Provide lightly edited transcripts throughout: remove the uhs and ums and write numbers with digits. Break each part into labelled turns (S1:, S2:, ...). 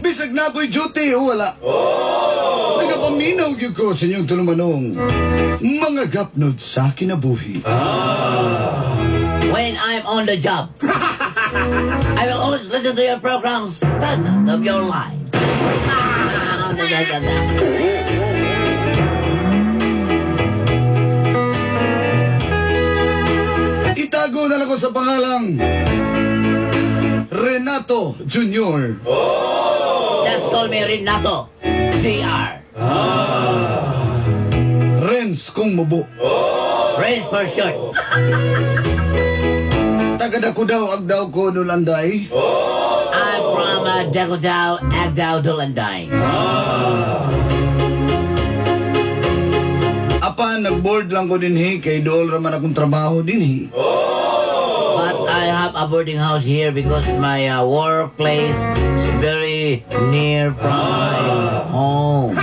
S1: Bisag na ako'y duty o wala. Nagapaminaw gyud ko sa inyong tulumanong mga gapnod sa kinabuhi.
S2: When I'm on the job, I will always listen to your program, Stagnant of Your Life.
S1: Itago na lang ko sa pangalang Renato Jr.
S2: Just call me Renato Jr.
S1: Renz kung mubo.
S2: Renz for short.
S1: Tagada ko daw agdaw ko nulanday.
S2: I'm from Dagudao, Agdao, Dulanday.
S1: Apan nagboard lang ko dinhi kay dool raman akong trabaho dinhi.
S2: But I have a boarding house here because my workplace is very near from my home.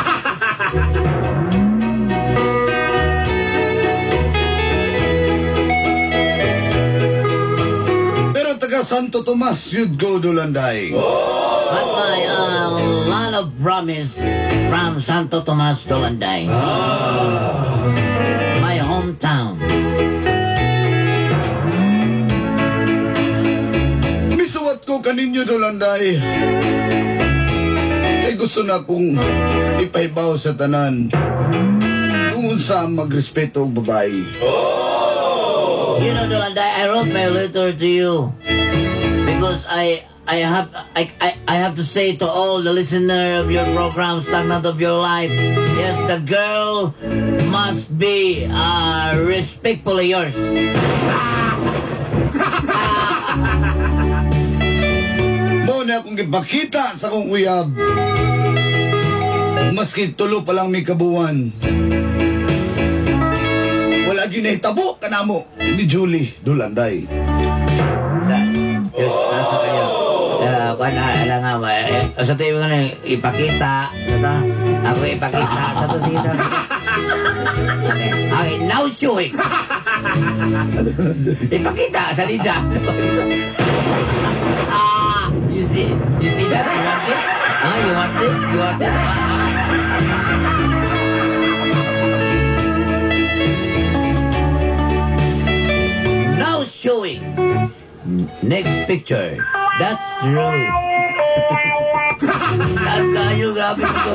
S1: Pero taga Santo Tomas yun ko Dulanday.
S2: But my lot of promise from Santo Tomas, Dulanday. My hometown.
S1: Misuwat ko kaninyo Dulanday. Kay gusto na kong ipahibaw sa tanan kung unsa ang magrespeto og babae.
S2: You know, Dulanday, I wrote my letter to you because I have to say to all the listener of your program, Stagnant of Your Life, yes, the girl must be respectfully yours.
S1: Mao na akong gipakita sa akong uyab. Maski tulo pa lang may kabuwan. Wala gyud nahitabo kanamo ni Julie Dulanday.
S2: Sa Diyos, nasa kayo. Kuan ala nga ba, sa tayo nga ipakita, sa ta, ako ipakita, sa to, sige, sige. Okay, now showing. Ipakita sa lida. Ah, you see that? You want this? Huh? You want this? You want this? Now showing. Next picture. That's true. That's kayo, grabe ko.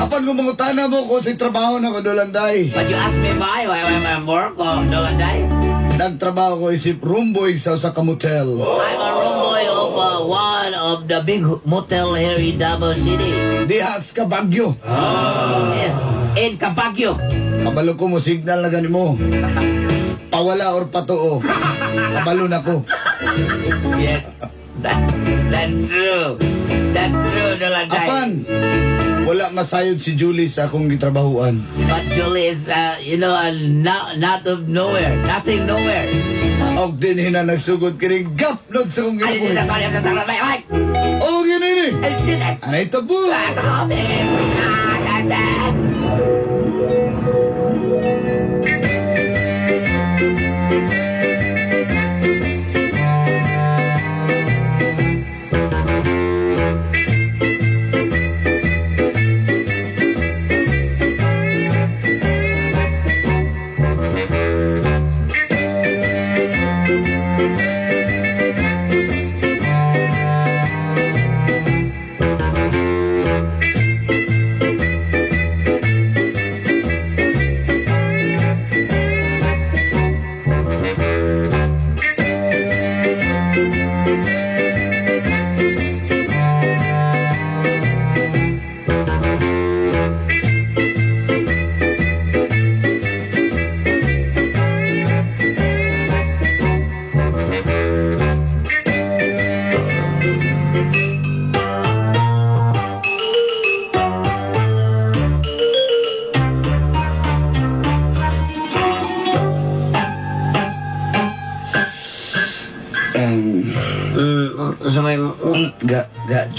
S1: Apan kung mangutana mo ko sa trabaho na ko Dulanday.
S2: But you ask me why I'm work o Dulanday?
S1: Nagtrabaho ko isip roomboy sa usa ka motel.
S2: I'm a room boy of one of the big motel here in Davao City.
S1: Dihas ka Baguio.
S2: Yes, in Cabagyo.
S1: Kabalo ko mo signal na gani mo. Pawala or patuo. Kabalo na ko.
S2: Yes, that's true. That's true, Dulanday.
S1: Apan, wala masayod si Julie sa akong gitrabahuan.
S2: But Julie is, not of nowhere. Nothing nowhere.
S1: Og din hina nagsugod kining gapnod sa akong
S2: And this is the
S1: ginabuhi.
S2: story of the Sarah my life.
S1: O ginini.
S2: And this is
S1: Anay tabo.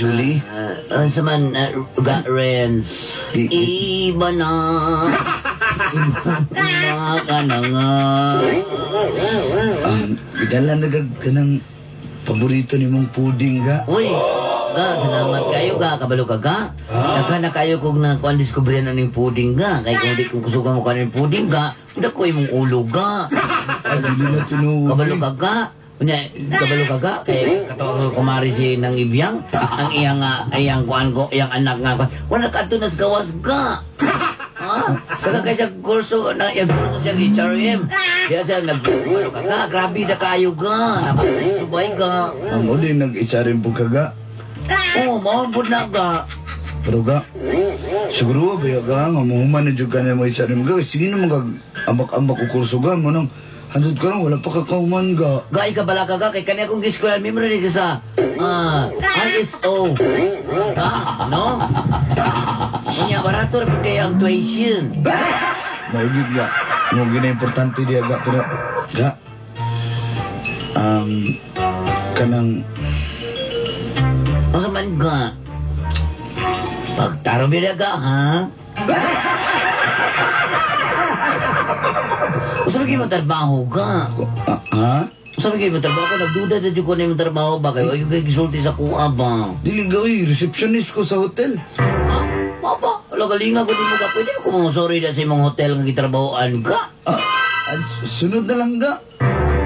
S1: Julie.
S2: Unsa man, ga Renz? Iba na. Iba na ka na nga.
S1: Gidala na gag kanang paborito nimong puding ga.
S2: Uy, ga, salamat kayo ga, kabalo ka ga. Daghan na kayo kung nakuan diskubrihan na ning puding ga. Kay kung di kung kusugan mo kaning puding ga, dako imong ulo ga.
S1: Ay, dili na tinuod.
S2: Kabalo ka ga. Unya, kabalo ka ga kay katawag ko kumari si nang ibiyang ang iyang iyang kuan ko, iyang anak nga kuan. Wala ka adto nas gawas ga. Ha? Daga kay siya kurso na iyang kurso siya HRM. Siya siya nag kabalo ka ga, grabe na kayo ga. Napatay Dubai ga.
S1: Ang uli nag-HRM po ka ga.
S2: Oh, mao pud na ga.
S1: Pero ga, siguro ba ga nga muhuman na jud ka na mo HRM ga. Sige na mga ambak-ambak o kurso ga mo nang handod ka lang, wala pa kakahuman ga.
S2: Gay ka bala ka ga kay kani akong giskwela memory ni sa ISO. Ga, no? Unya barato ra pud kay ang tuition.
S1: Maugid ga. Mo gina importante diya ga pero ga. Kanang
S2: Unsa man ga? Pagtarong bida ga, ha? Unsa man gyud mo trabaho ga?
S1: Ha?
S2: Unsa man gyud mo trabaho ko nagduda na jud ko na imong trabaho ba kay wa gyud gisulti sa kuha ba?
S1: Dili ga oy, receptionist ko sa hotel.
S2: Ha? Mao ba? Wala galinga ko nimo ga. Pwede ko mo sorry na sa imong hotel nga gitrabahoan ga.
S1: Sunod na lang ga.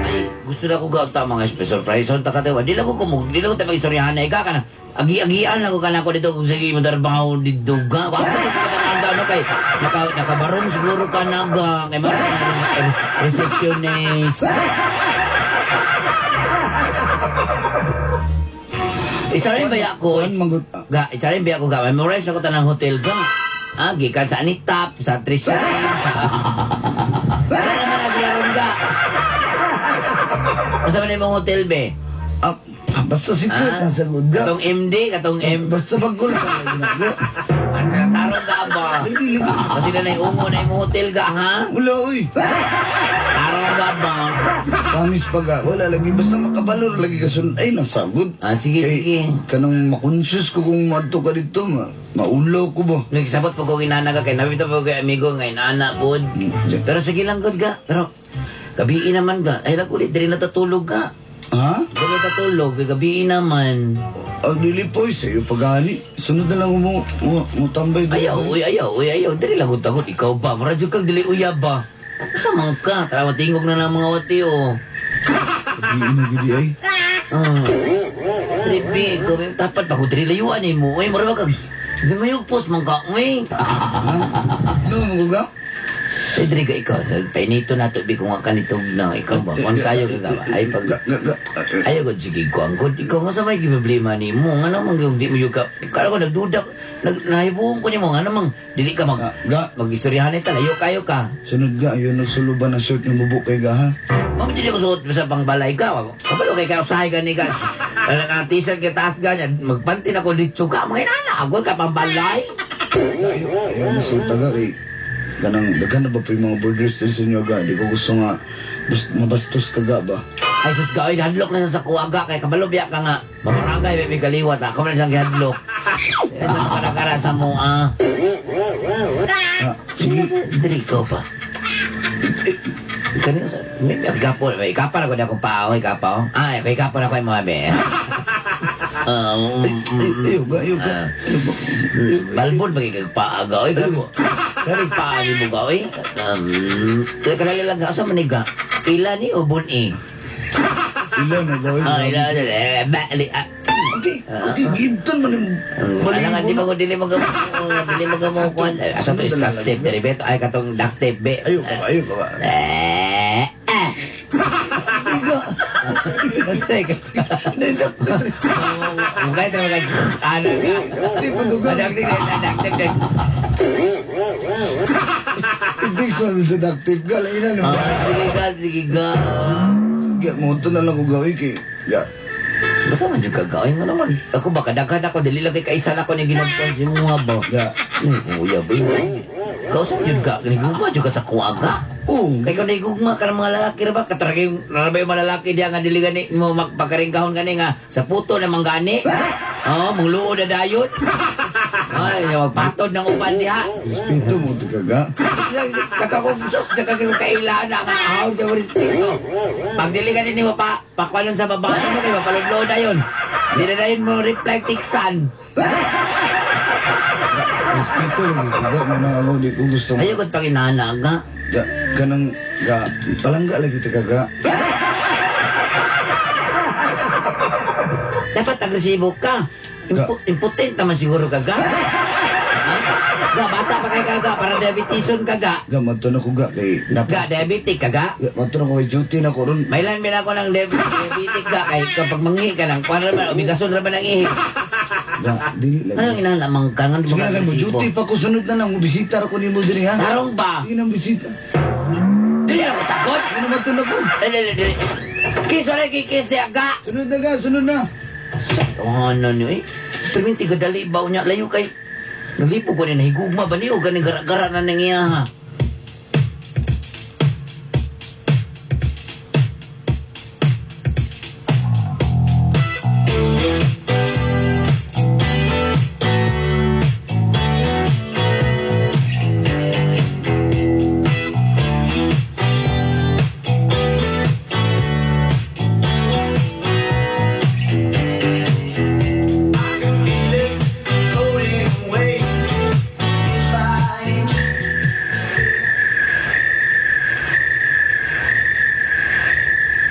S2: Ay, gusto na ko ga ta mga special surprise ta ka tawa. Di lang ko kumug, di lang ko ta magistoryahan na ika ka na. Agi-agian lang ko kana ko dito kung sige mo trabaho dito ga. Wa pa ka ano kay nakabarong siguro ka na ga kay mara receptionist. Itsarin ba ako? Ga, itsarin ba ako ga? Memorize na ko tanang hotel ga. Ah, gikan sa Anitap, sa Trisharin, sa wala naman na sila ron ga. Basta man imong hotel be?
S1: Basta secret na sa good ga.
S2: Katong MD, katong M.
S1: Basta bagol sa ginagawa.
S2: Ano na tarong ga ba?
S1: Lagi, lagi.
S2: Kasi na naiungo na imong hotel ga, ha?
S1: Wala, uy.
S2: Tarong ga ba?
S1: Promise pa ga. Wala lagi. Basta makabalor lagi ka sunod. Ay, nasagod.
S2: Ah, sige,
S1: kay,
S2: sige.
S1: Kanang makonsyos ko kung madto ka dito, maulaw ko ba?
S2: Nagsabot po ko inana ka kay nabito po kay amigo nga inana pod. Pero sige lang gud ga. Pero gabi naman ga. Ay lang ulit diri natatulog ga.
S1: Ha?
S2: Diri natutulog kay gabi naman.
S1: Ang dili po sa'yo pagani. Sunod na lang mo tambay diri.
S2: Ayaw, uy, ayaw, uy, ayaw. Diri lang gud ikaw ba? Mura jud kag dili uyab ba? Sa man ka, tara tingog na lang mga wati oh.
S1: Gabi na gidi ay.
S2: Tripi, kami tapat pa ko diri layuan nimo. Uy, mura ba kag lumayugpos man ka, uy.
S1: Ha? No, mo ga?
S2: Ay, diri ka ikaw. Painito na to, bi kung kanitog na ikaw ba? Kung kayo ka ba? Ay, pag ayaw ko, sige ko. Ang good, ikaw nga sa may problema ni mo. Nga namang yung di mo yung ka. Kala ko, nagduda. Nahibuong ko ni mo. Nga namang, dili ka mag,
S1: ga.
S2: Mag-istoryahan ito. Layo kayo ka.
S1: Sunod ga, ayun, nagsuluban na shirt ng bubuk kay ga, ha?
S2: Mama, dili ko suot sa pangbalay ka. Kabalo kay ka, usahay ka ni gas. Kala t-shirt ka, taas ganyan. Magpantin ako dito ka. Mga inana, ako ka pambalay.
S1: Ayaw, ayaw, nasuot ka kay kanang daghan na ba po yung mga borders sa inyo ga? Di ko gusto nga mabastos ka ga ba?
S2: Ay sus ga, oy, hadlok na sa sakuha ga kay kabalo biya ka nga. Mamarangay may kaliwat ako man siyang gihadlok. Kaya sa sa mo ah.
S1: Sige.
S2: Diri ko pa. Kanina sa may ikapo, may ikapa na ko na akong pao, ikapa. Ay, ako ikapa na ko yung mga be.
S1: Ayaw ga, ayaw ga.
S2: Balbon ba kay paaga oy gabo. Grabe paagi mo ga oy. Kadali lang ga asa man ni ga? Ila ni o bun e?
S1: Ila na ga oy.
S2: Ah, ila ba li.
S1: Okay, okay, gitan man yung
S2: Alangan di ba ko dili mo dili mo mo kuan. Asa to scotch tape diri beto ay katong duct tape be.
S1: Ayaw ka ba, ayaw ka ba? Iga.
S2: Mukha ito mga ano.
S1: Duct tape ba
S2: Duct tape, duct tape.
S1: Ibig sabihin sa duct tape ga, lain na.
S2: Sige ga, sige ga.
S1: Sige, mo na lang ko gawin kay ga.
S2: Basta man jud ka gawin nga naman. Ako ba kadaghan ako dili lang kay kaisa na ko ni ginagkuan si mga ba.
S1: Ga.
S2: Kuya ba? Kausa jud ka, nigugma jud ka sa kuha ga.
S1: Oo.
S2: Kay kung nigugma ka ng mga lalaki ra ba, kataragay yung mga lalaki diya nga dili gani mo magpakaringkahon gani nga sa puto na manggani. Oo, mangluod na dayon. Ay, magpatod ng uban diha.
S1: Respeto mo to kaga.
S2: Kakakong sus, kakakong kailan na nga ahon ka mo respeto. Pag dili ka din mo pa, pakwanon sa babae mo kay mapaludlo na yun. Di na dayon mo reply tiksan.
S1: Respeto lagi kaga mo na ako di ko gusto.
S2: Ayaw ko't paginana ga.
S1: Ga kanang ga palangga lagi ta kaga.
S2: Dapat agresibo ka. Impotent naman siguro ka ga. Ha? Ga, bata pa kay ka ga, para diabeteson ka ga.
S1: Ga madto na ko ga kay
S2: Ga,
S1: napa.
S2: diabetic ka ga.
S1: Ga madto na ko kay duty na ko ron.
S2: Mailan bin ako ng diabetic ka kay kapag manghi ka lang, kuwan ra man, obligasyon ra man ang ihi.
S1: Ga dili lagi.
S2: Anong inana mang ka nga
S1: Sige
S2: mo
S1: na mo
S2: agresibo?
S1: duty pa ko sunod na lang bisita ra ko nimo diri ha.
S2: Tarong ba?
S1: Sige na bisita.
S2: Dili ako takot.
S1: Sige na madto na ko.
S2: Dili, dili, dili. Kiss wala kikis di aga.
S1: Sunod na ga, sunod na.
S2: Ano niyo eh? Pero minti gadali ba niya layo kay nalipo ko ni nahigugma ba niyo ganing gara-gara na nang iya ha.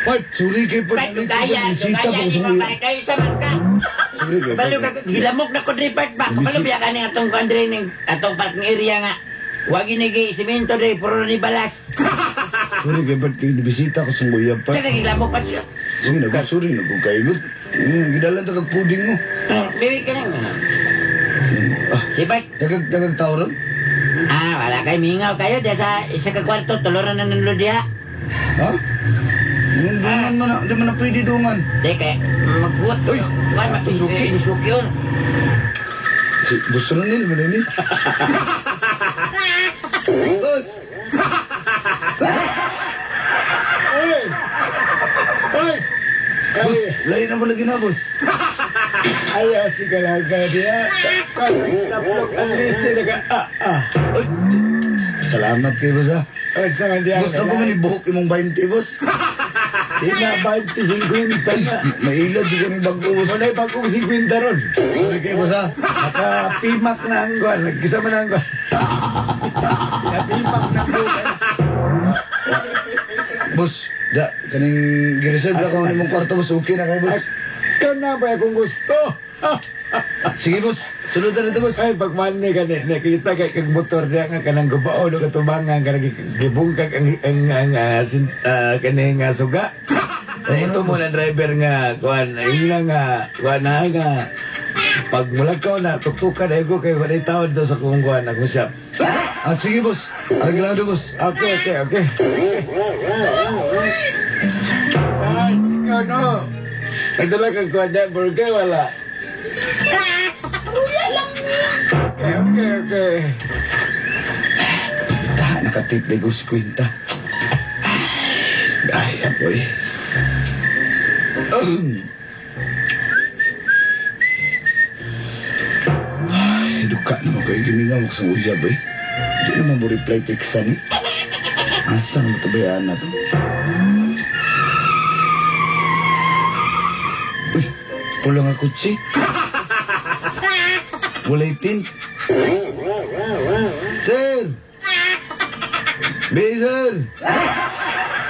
S1: Part, sorry kay part.
S2: Part, daya,
S1: Bisita
S2: daya,
S1: pa ko
S2: di
S1: sa
S2: ba ba kayo sa man ka?
S1: Sorry kay
S2: Balo
S1: part.
S2: ka gilamok na ko diri part ba? Kabalo biya ka ning atong kuan diri ning atong parking area nga. Wag ini simento diri puro ni balas.
S1: Sorry kay part kay bisita ko sa uyab part.
S2: Kaya gilamok pa siya.
S1: Sige na, sorry na kung kaigot. Gidalan ta kag puding mo.
S2: Bibi ka lang.
S1: Ah,
S2: Si Bart,
S1: dagag dagag tao ron.
S2: ah, wala kay mingaw kayo diya sa isa ka kwarto tuloran na nanlo diha.
S1: Ha? Dungan man na, di man na pwede dungan.
S2: Di kay magbuot.
S1: Uy,
S2: Kuan
S1: suki.
S2: Suki yun.
S1: Si Boss Ronel mo na ni. Boss!
S3: Oy! Oy!
S1: Boss, lain na mo lagi na, boss.
S3: Ayaw si Galaga niya. Kung stop look, ang lisi na ka, ah, ah.
S1: Uy, salamat kay boss ha.
S3: Oy, sa man diya.
S1: Boss, ako man ibuhok imong 20, boss.
S3: Di na 20, 50 na.
S1: Mailad di ko ng bago, boss.
S3: Wala yung bagong 50 ron.
S1: Sorry kay boss ha.
S3: Nakapimak na ang guwan. Nagkisa man ang guwan. Napimak na ang guwan.
S1: Boss, da, kaning gi-reserve na ko nimong kwarto, boss. Okay na kay boss.
S3: Ikaw na ba kung gusto?
S1: Sige, boss. Sunod na nito, boss.
S3: Ay, pag man ni gani, nakita kay kag motor niya nga kanang gubaon o katubangan kanang gibungkag ang kaning suga. Eh, ito mo na driver nga kuan, ina nga kuan na nga pag mulakaw na tuktukan ay ko kay walay tawad daw sa kung kuan akong shop.
S1: Ah, sige, boss. Arreglado, boss.
S3: Okay. Ay, ikaw no. Nagdala kang kuan niya, burger wala. Okay.
S1: Ta, nakatip na ko si Quinta. Ay, apoy. Ay, duka naman kayo gimingaw sa uyab eh. Di naman mo reply text ni. Asa naman ito bayaan na to? Uy, pula nga kutsi. Walay tint. Sir! B, sir!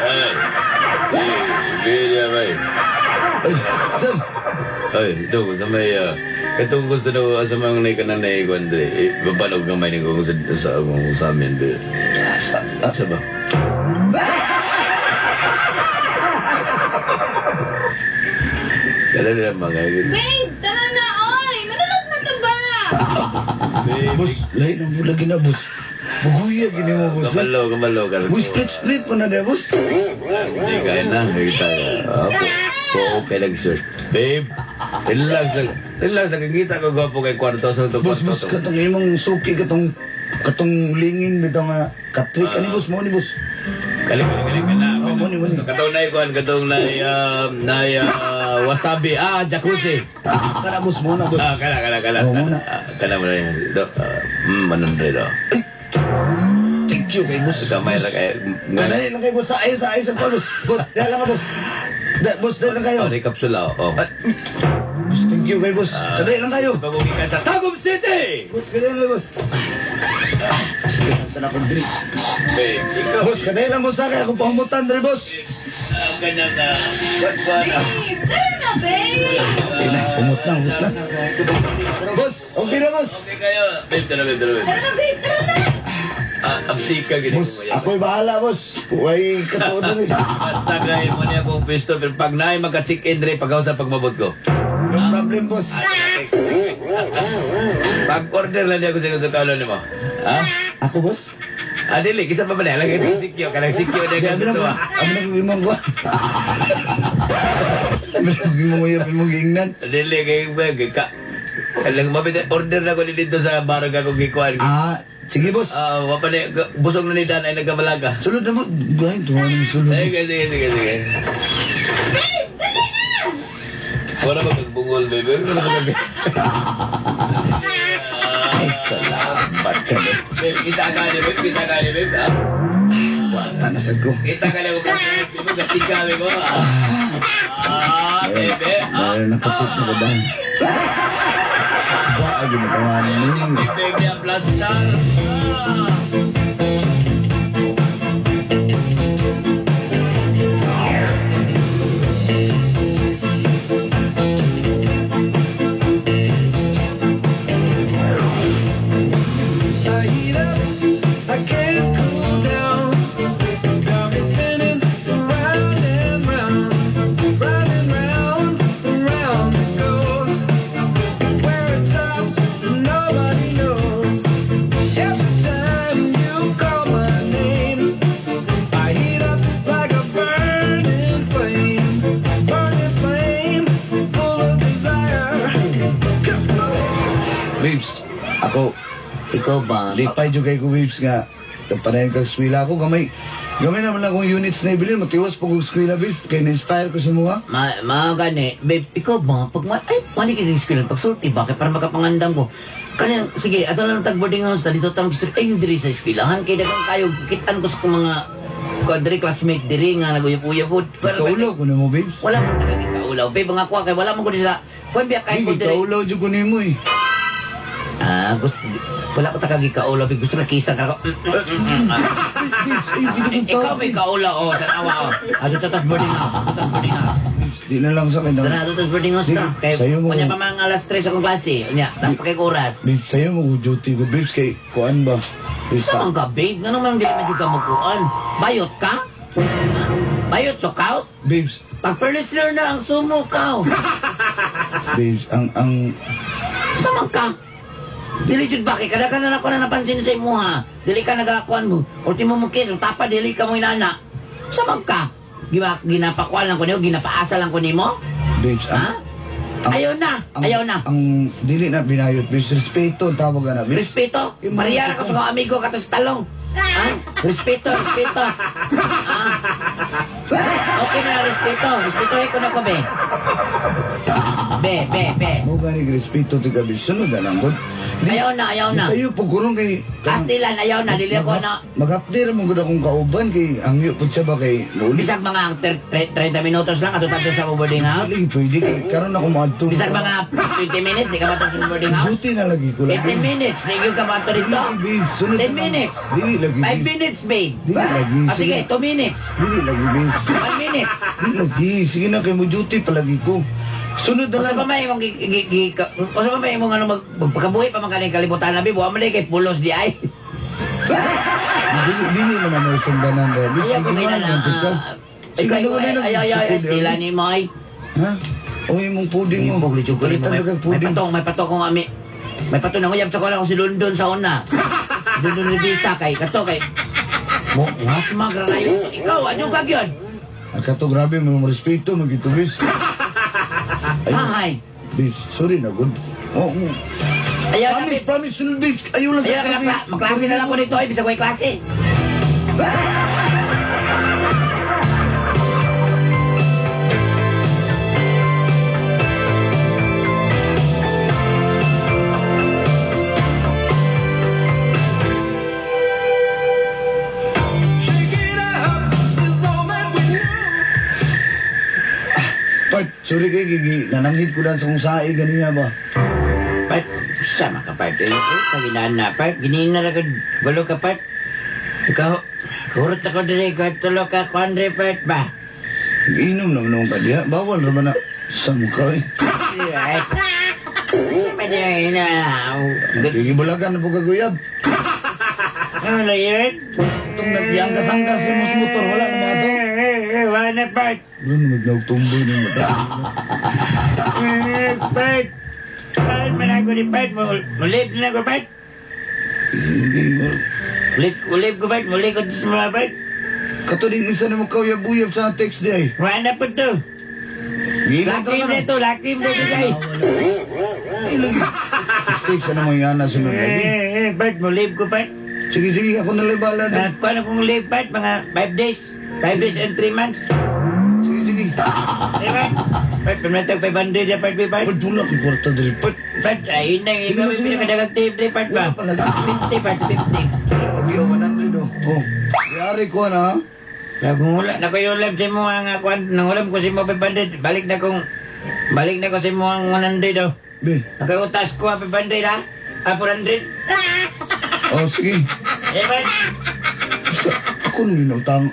S4: Ay, bay, bay.
S1: Ay, sir!
S4: Ay, do sa may katong gusto daw sa mga nay kanang nay kuan dre. Babalog gamay ni ko sa amin be. Sa ba? Kala nila mga
S5: Babe, tara na, oy! Manonood na to ba?
S1: Boss, lain ang lagi na, boss. Buguya, gini mo, boss.
S4: Kamalo, kamalo ka.
S1: Boss, split, split mo na niya, boss.
S4: Hindi kaya na, kita. Okay lang, sir. Babe, relax lang. Relax lang. Kita ko gwapo kay kwarto sa to.
S1: Boss, boss, katong imong suki, katong katong lingin bitaw nga katrik. Ani, boss, mo ni, boss.
S4: Galing, galing, galing ka na.
S1: Oh, muni, muni.
S4: Katong na kuan, katong na na Wasabi. Jacuzzi.
S1: Kana boss mo na boss.
S4: Kana kana kana.
S1: Oo, muna.
S4: Kana mo na yan. Do, 100 oh.
S1: Thank you kay boss.
S4: Gamay ra kay
S1: Dali lang kay boss. Sa ayos, sa ayos ang boss. Boss, dali lang ka boss. Boss, dali lang kayo.
S4: Oh, kapsula oh.
S1: Ay, boss, thank you kay boss. Dali lang kayo.
S4: Pagugikan sa Tagum City.
S1: Boss, kadali lang kayo, boss. Saan akong drink?
S4: Babe, ikaw.
S1: Boss, kadali lang boss sa akin. Akong pahumutan dali, boss.
S4: Ganyan na. Buwan.
S5: Babe, tara na, babe!
S1: Okay na, humot na, humot na. Boss, okay na, boss.
S4: Okay kayo. Babe, tara, babe, tara, babe.
S5: Tara na, babe, tara na!
S4: Absika gini
S1: Boss,
S4: ko yan.
S1: ako'y bahala, boss. Huwag katuod na eh.
S4: Basta kay mo niya kung pisto, pero pag naay magka-chicken dre, pag sa pagmabot ko.
S1: No problem, boss.
S4: Pag-order lang niya ko sa gusto kaulo nimo. Ha?
S1: Ako, boss?
S4: Dili, kisa pa ba na? Lagi itong sikyo, kanang sikyo na
S1: Di,
S4: yung
S1: abi na
S4: gusto
S1: ko. Abi na ko imong ko. Abi na ko imong uyab imong giingnan.
S4: Dili, kay ka. Kanang mabit order na ko ni dito sa barang akong gikuan.
S1: Sige, boss.
S4: Wa pa ni busog na ni Dan ay nagkabalaga.
S1: Sulod na mo. Gahin, tuwa na mo sulod.
S4: Sige, sige, sige, sige.
S5: Babe, dali na!
S4: Wala ba magbungol, baby? Wala ba mag-
S1: Ay, salamat ka na.
S4: Babe, kita ka ni, babe, kita ka ni, babe.
S1: Kwarta na sad ko.
S4: Kita ka na kung babe, gasika, babe. Baby.
S1: Meron na kapit na kadaan. Siba, ay ginagawa ninyo.
S4: Baby, ang plastar.
S6: I heat up, I can't cool down. Got me spinning round and round, round and round, round it goes. Where it stops, nobody knows. Every time you call my name, I heat up like a burning flame, burning flame, full of desire. 'Cause
S1: Babes, ako,
S2: Ikaw ba?
S1: lipay jud kay ko, babes, nga. Panayon kag skwila ako, gamay. Gamay naman akong units na ibilin. Matiwas po kong skwila, babes. Kaya na-inspire ko sa mga.
S2: Ma gani, babe, ikaw ba? Pag ma, ay, mali kay eskwela, pagsulti ba? Kay para makapangandam ko. Kanya, sige, ato lang tag boarding house, dito tang gusto, ay, diri sa eskwelahan, kay daghang kayo, kitan ko sa kong mga kuadri classmate diri nga naguyap-uyap ko.
S1: Kaulaw ko na mo, babes.
S2: Wala man taga kaulaw, babe, mga kuha kay wala man ko di sa kuan biya kay ko
S1: Hindi,
S2: diri.
S1: kaulaw jud ko nimo eh.
S2: Gusto wala ko taga gikaulaw, babe, gusto ka kisa ka.
S1: Babes, ay, hindi ko
S2: Ikaw may kaulaw, oh, tanawa oh. Ato tas boarding house, ato tas boarding house.
S1: Di na lang sa akin.
S2: Tara, ato tas boarding house ta. Kay
S1: Sayo mo.
S2: kunya pa mga alas 3 akong klase. Unya, tas pa kay oras.
S1: Babes, sayo mo ko duty ko, babes, kay kuan ba? Babes,
S2: Saan ka, babe? Nga naman dili man jud ka magkuan. Bayot ka? Bayot so kaos?
S1: Babes,
S2: Pag listener na ang sumo ka.
S1: babes, ang
S2: Saan ka? Dili jud ba kay kada ka na ako na napansin sa imuha. Dili ka nagakuan mo. Ultimo mo kiss, tapa dili ka mo inana. Saan ka? Di ba ginapakuan lang ko nimo, ginapaasa lang ko nimo?
S1: babes,
S2: Ha? Ayaw na, ayaw na.
S1: Ang dili na binayot, babes, respeto ang tawag na, babes.
S2: Respeto. Maria ra ka sa mga amigo kato sa talong. Ha? Respeto, respeto. Ha? Okay na respeto. Respeto ko na ko be. Be, be, be.
S1: Mo gani respeto ti ka, babes. Sunod na lang, god.
S2: Ayaw na, ayaw na.
S1: Sayo po kurong kay
S2: Kastilan, ayaw na. Dili ako na.
S1: Mag-update mo gud akong kauban kay ang pud siya ba kay mauli.
S2: Bisag mga 30 minutos lang ato tato sa boarding house.
S1: Dili pwede kay karon ako moadto.
S2: Bisag mga 20 minutes, di ka mato sa boarding house.
S1: Duty na lagi ko lagi.
S2: 15 minutes, di ka mato dito.
S1: Dili, babes, sunod
S2: 10
S1: na lang.
S2: minutes.
S1: Dili lagi.
S2: 5
S1: babes.
S2: minutes, babe.
S1: Dili lagi.
S2: Sige, 2 minutes.
S1: Dili lagi, babes.
S2: 1 minute.
S1: Dili lagi. Sige na kay mo duty palagi ko. Sunod na
S2: Usa
S1: lang.
S2: pa may imong usa pa may imong ano magpakabuhi pa man kaning kalibutan na babe, wa man kay pulos di ay.
S1: Dili dili man na may sundanan ba. Babes,
S2: Ayaw ko
S1: sige
S2: kay
S1: man,
S2: na.
S1: mantik ka. Sige
S2: Ikaw
S1: na ko na lang.
S2: ay ay ay
S1: Sukod,
S2: stila
S1: eh.
S2: ni mo ay.
S1: Ha? O imong puding mo.
S2: Pugli jud ko nimo.
S1: Palitan
S2: May,
S1: na kag
S2: may
S1: puding.
S2: patong, may patong kong ami. May patong nang uyab sa ko lang si London sa una. London Revista kay kato kay Mo was magranayo. Ikaw adyo ka gyud.
S1: Ang kato grabe mo respeto mo gito, babes. Ayaw.
S2: Ahay.
S1: Babes, sorry na good. Oo. Oh,
S2: Ayaw na
S1: Promise,
S2: babe.
S1: promise, sunod, babes. Ayaw lang
S2: Ayaw na maklase na lang ko nito ay bisag way klase.
S1: Sorry kay gigi, nananghid ko dan sa kong sae ganiya ba.
S2: Part, sama ka part. Eh, paginaan na part. Giniin na lang walo ka part. Ikaw, kurot ako diri ka tulo ka kwan part ba?
S1: Inom naman naman ka diha. Bawal ra ba na sa mukha eh.
S2: Right. Sa pa niya ina.
S1: Gigibulagan na po kaguyab.
S2: Ano na yun?
S1: Itong nagyangkas-angkas sa mos motor, wala na mga to.
S2: Wala na part.
S1: Doon magnagtumboy ng mata.
S2: Part. Part man ako ni part. Mulib na ako part.
S1: Hindi,
S2: Ulib, ulib ko part. Muli ko sa mga part.
S1: Katuling isa na mo kauyab-uyab sa text di ay.
S2: Wala na po to.
S1: Giingon
S2: Laki
S1: ka
S2: na
S1: na.
S2: ito. Laki na ito guys.
S1: Ay, lagi. Text na mga ingana sunod lagi.
S2: Part, mulib ko part.
S1: Sige, sige, ako na lang bahala na.
S2: Kuha na kong leave part, mga 5 days. 5 days and 3 months.
S1: Sige, sige.
S2: Eh, part. Part, pamatag 500 na part, part.
S1: Ba't wala kong kwarta diri? Ba't?
S2: Part, ayun na,
S1: Sige
S2: ikaw
S1: na, sige
S2: yung
S1: na.
S2: pinakadagang tape rin, part ba?
S1: Wala pa lagi.
S2: 50, part, 50.
S1: Lagi oh, 100 oh. Oh. Yari ko na. Ha?
S2: Nagungula, na ko yung ulam sa mo nga kuan, nangulam ko sa mo 500, balik na kong, balik na ko sa mo ang 100 oh.
S1: Be.
S2: Nakautas ko ang 500 ha? Ah, 400?
S1: Oh, sige.
S2: Eh, part.
S1: Sa, ako nung inutang.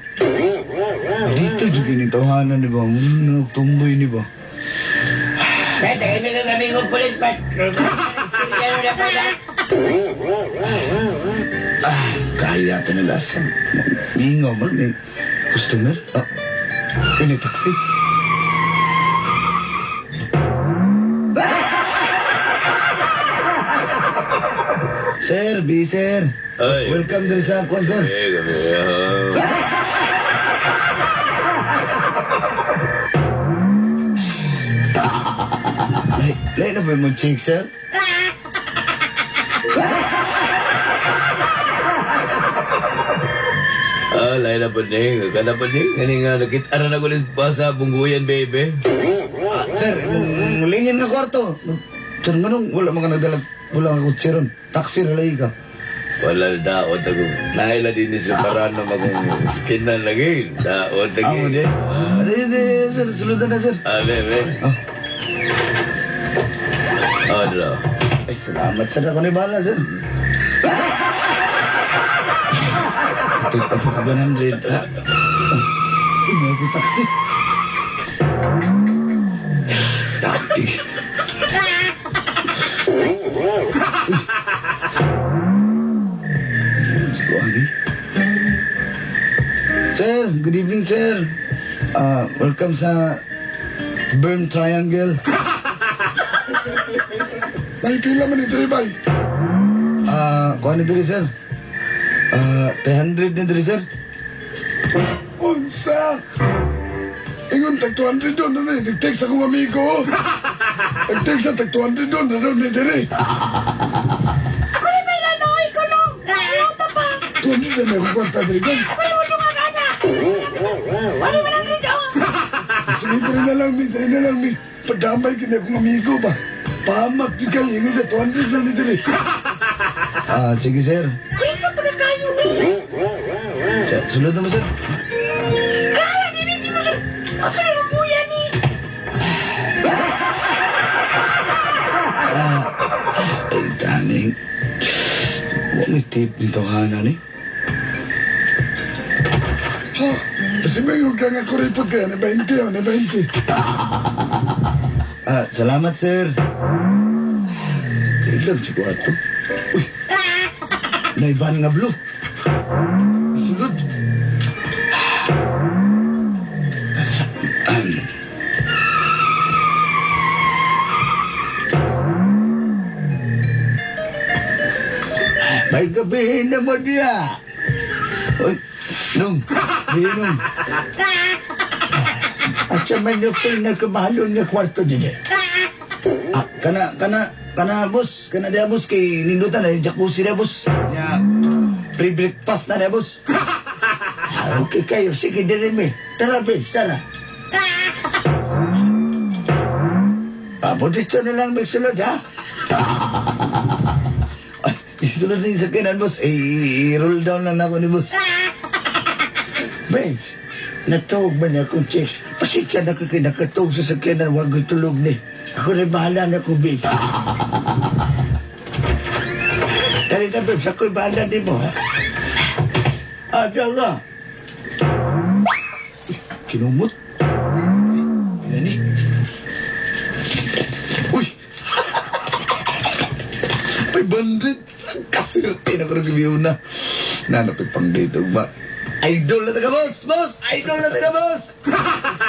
S1: Dito dyan ginitawanan, di ba? Muna nagtumboy, di ba?
S2: Part, nagay ka kami kong pulis, part. Ano na po na?
S1: Ah, kaya ito nila sa mingaw man, may customer. Ah, ini taxi. Sir, B, sir.
S4: Ay.
S1: Welcome diri sa kwan, sir.
S4: Eh, kami.
S1: Lay, lay na ba mo check, sir?
S4: Ah, lain na po ni. Kada po ni. Kani nga, nakita na ko pa sa bungguyan, baby.
S1: Ah, sir, imong lingin nga kwarto. Sir, nganong wala mga nagdalag, wala nga kutsi ron. Taxi ra lagi ka.
S4: Wala daot ako. Naila din is parano magong skinan lagi. Daot lagi.
S1: Amo di. Ah, di, di, sir, suludan na, sir.
S4: Ah, bebe.
S1: Oh.
S4: Oh, dalo.
S1: Ay, salamat, sir. Ako ni bahala, sir. Ito pa po 100. Ah, oh, may ako taxi. Dati. Uy. Ani. Sir, good evening, sir. Ah, welcome sa Berm Triangle.
S7: May pila man ito, bay.
S1: Ah, kuha na diri, sir. Ah, 300 na diri, sir.
S7: Unsa! Ingon, tag 200 doon na ni. Nag-text akong amigo. Nag-text sa tag 200 doon na doon ni diri.
S5: Ako rin may lano, ikaw no. Ayaw ta pa.
S7: 200 na may akong kwarta diri.
S5: Ako rin mo nga kana. Wala man ang rito.
S7: Sige, diri na lang mi, diri na lang mi. Padamay kini akong amigo ba. Pamak di kayo, ingon sa 200 na ni diri.
S1: Ah, sige, sir.
S5: Sino to ka kayo ni?
S1: Sulod na mo, sir.
S5: Kaya di mo sir. Asa na buya ni?
S1: Ay, daning. Wa may tape nito, hana ni.
S7: Ha? Kasi may ka nga kuripot kaya, na 20 oh, na 20.
S1: Ah, salamat, sir. Kailan siguro ato? Uy! Naiban nga blue. Sulod. May gabi na mo diya. Uy, nung, di nung.
S3: Asa man yung pinagkamahalon nga kwarto din eh.
S1: Ah, kana, kana, kana, boss. Kana diya, boss. Kay nindutan na, jacuzzi diya, boss. Nya, pre-breakfast na diya, boss.
S3: Ah, okay kayo, sige dili mi. Tara, Vince, tara. Dito na lang magsulod, ha?
S1: Ay, isunod na yung sakyanan, boss. Eh, i-roll down lang ako ni boss.
S3: Vince,
S1: Natuog ba niya akong chicks? Pasensya na ka kay nakatuog sa sakyanan, wag ko'y tulog ni. Ako rin bahala na ko, babe. Dali na, babe, ako'y bahala ni mo, ha? Ah, diyan ka. Kinumot. Yan eh. Uy! 500! Kaswerte na ko rin gabi una. Nanapit pang dito ba? Idol na taga, boss! Boss! Idol na taga, boss!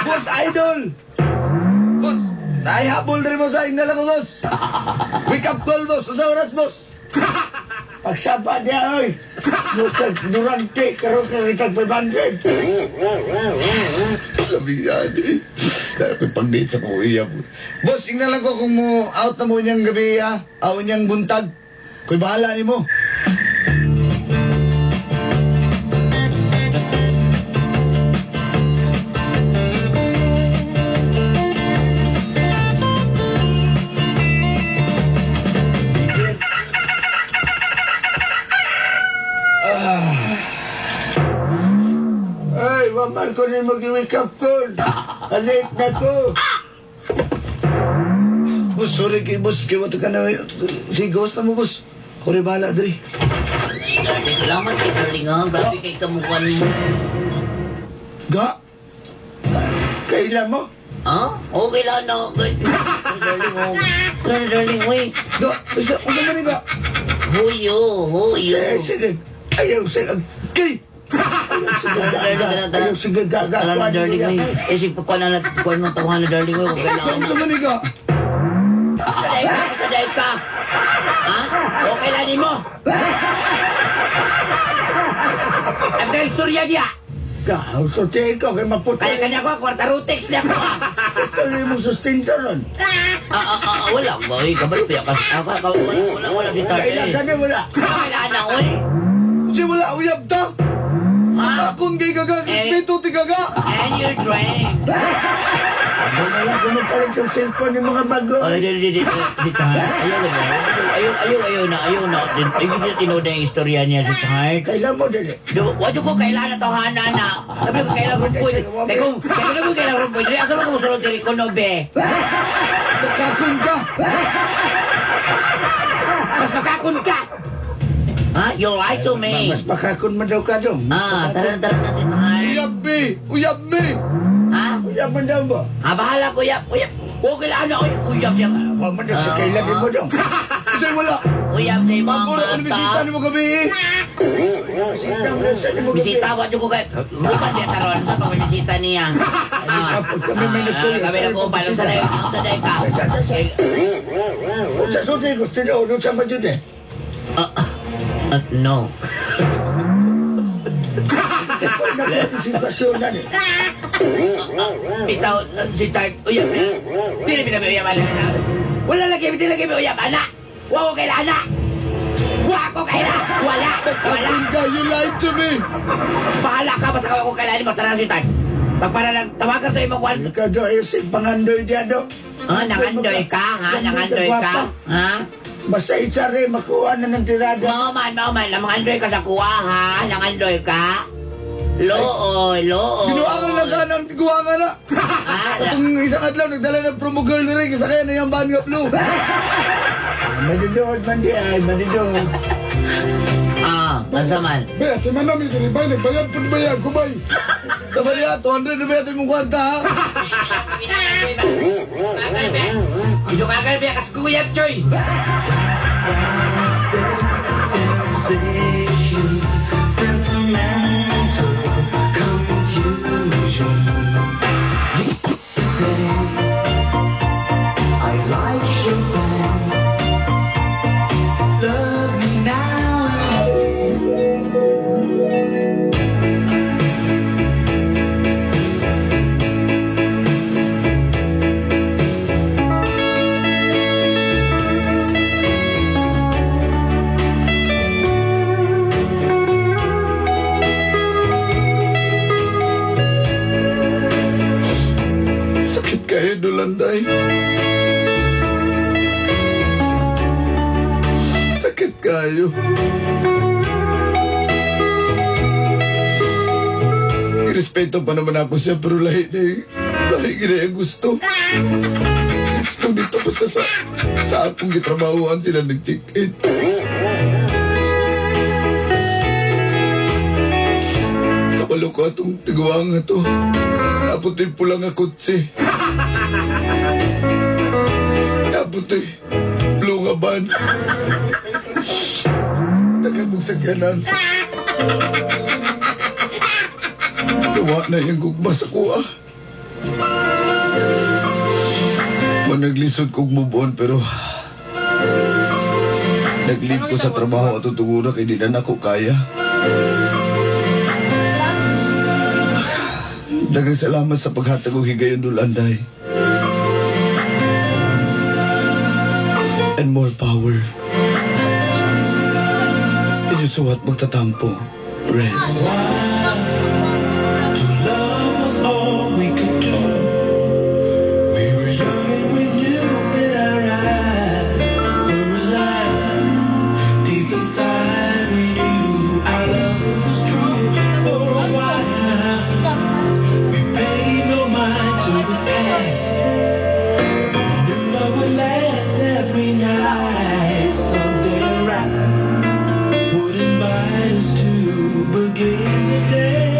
S1: Boss, idol! Boss! Ay, habol na rin, boss. Ay, na lang, boss! Wake up call, boss! Sa oras, boss!
S3: Pagsaba niya, oy. Sa Durante, karon ka kitag 500.
S1: Sabi yan eh. Nanapit pang date sa kuya mo. Boss, ingnan lang ko kung mo out na mo niyang gabi, ha? Aw niyang buntag. Kuy bahala ni mo.
S3: Ay, waman ko ni mag-wake up call. Alit na ko.
S1: Boss, sorry kay boss. Kay wato ka na. Si ghost na mo, boss. Ako rin bahala, dali.
S2: Ay, salamat kay darling ha. Grabe kay kamukuan mo.
S1: Ga!
S3: Kailan mo?
S2: Ha? Okay lang na. Okay. Ay, darling, oh. Tara, darling, uy.
S1: Ga! Isa, usa man ni ga!
S2: Huyo, huyo.
S3: Sige, sige. Ayaw, sige.
S1: Kay!
S3: Ayaw, sige,
S2: Tara, darling,
S3: gaga.
S2: tara, tara.
S3: Ayaw, sige, gaga.
S2: Tara na, darling, uy. Eh, sige, kuwan na, kuwan mo, tawahan na, darling, uy. Kung
S1: Ga,
S2: kailangan
S1: usa man ni ga!
S2: Saday ka, saday ka. Ha? Okay lang ni mo. Ang kay istorya niya.
S3: Ka, sulti ko, kay maputol.
S2: Kaya kanya ko, kwarta rutex niya ko.
S3: Putol mo sustento ron.
S2: Wala ba? Uy, kabalo ba? Wala, wala, wala si Tart.
S3: Kailan ka na wala.
S2: Wala na, uy.
S1: Kasi wala, uyab ta!
S2: Ha?
S1: Akon kay gaga,
S2: Eh.
S1: respeto ti gaga!
S2: And your drink.
S3: Ako na lang kung magpalit ang cellphone ng mga bago.
S2: Ay, di, di, di, si Tart. Ayaw, ayaw, ayaw, ayaw na, ayaw na. Ayaw na tinood ang istorya niya si Tart.
S3: Kailan mo, dali.
S2: Do, wadyo ko kailan na tawhana na. Sabi ko kailan rumpoy. Kaya kung, kaya kung nabi kailan rumpoy. Dili, asa mo kung sulod diri ko no, be?
S1: Makakon ka!
S2: Mas makakon ka! Ha? You lie to me.
S3: Mas makakon man daw ka dong.
S2: Ah, tara na, tara na si Tart.
S1: Uyab mi! Uyab mi!
S2: Ha?
S3: Uyab man daw ba?
S2: Ha, bahala ko, uyab, uyab. Okay lang na, uyab, uyab siya.
S3: Wa man daw sa kailan mo dong.
S1: Kasi wala!
S2: Uyab sa imong
S1: Bago na ako bisita
S2: mata.
S1: ni mo gabi eh!
S3: Bisita mo na sa mo gabi.
S2: Bisita, wadyo ko kay... Bukan siya taron sa pagbisita niya. Ah,
S3: Kapag kami may nagkuya,
S2: kami
S3: sa
S2: nagkupan.
S3: pagbisita.
S2: Sa day ka.
S3: Kung sa sulti, gusto niyo, ano sa ba yun eh?
S2: No.
S3: Kapag nagpatisipasyon na eh.
S2: Bitaw, si Tart, uyab na. Dili bitaw uyab ana. Wala lagi, dili lagi uyab ana. Wa ko kailan ana. Wa ko kailan. Wala, wala.
S1: Makakon ka! You lied to me!
S2: Bahala ka basta ka ko kailan mo tara si Tart. Pagpara lang tawagan sa imong kwan.
S3: Ikaw do, ayaw si pangandoy diyan do.
S2: Ha, nangandoy ka, ha? Nangandoy ka, ha?
S3: Basta itsari, makuha na ng tirada.
S2: Mao man, mao man, nangandoy ka sa kuha, ha? Nangandoy ka. Looy, looy.
S1: Ginuangan lang ka ng tiguangan na!
S2: Ha?
S1: Katong isang adlaw, nagdala ng promo girl ni Ring, isa kaya na yung ban nga blue.
S3: Manidood man di ay, manidood.
S2: Ah, nasa man.
S7: Bay, ate man namin diri bay, nagbayad po ba yan, kubay?
S1: Sa Maria, 200 na ba ito mong kwarta ha?
S2: Inukagal ba kas kuya Choy?
S6: Sensation, sentimental confusion. You say I like Chopin. Love me now.
S1: Sakit kayo, Dulanday. Sakit kayo. Irespeto pa naman ako siya, pero lahi na eh. Lahi gina ang gusto. Gusto dito ko sa akong gitrabahoan sila nag-check-in. Kabalo ko atong tiguang nga to. Naputoy pula nga kotse. Naputoy blue nga van. Nagkabog sakyanan. Gawa na yung gugma sa kuha. Managlisod kog move on, pero nag-leave ko sa trabaho at tungura kay di na nako kaya. Daghang salamat sa paghatag og higayon, Dulanday. And more power. Inyo suwat magtatampo. Reds.
S6: To love was all we could do. We were young and we knew in our eyes were alive. Deep inside we knew our love was true for a while. We paid no mind to the past. We knew love would last every night. Something right would invite us to begin the day.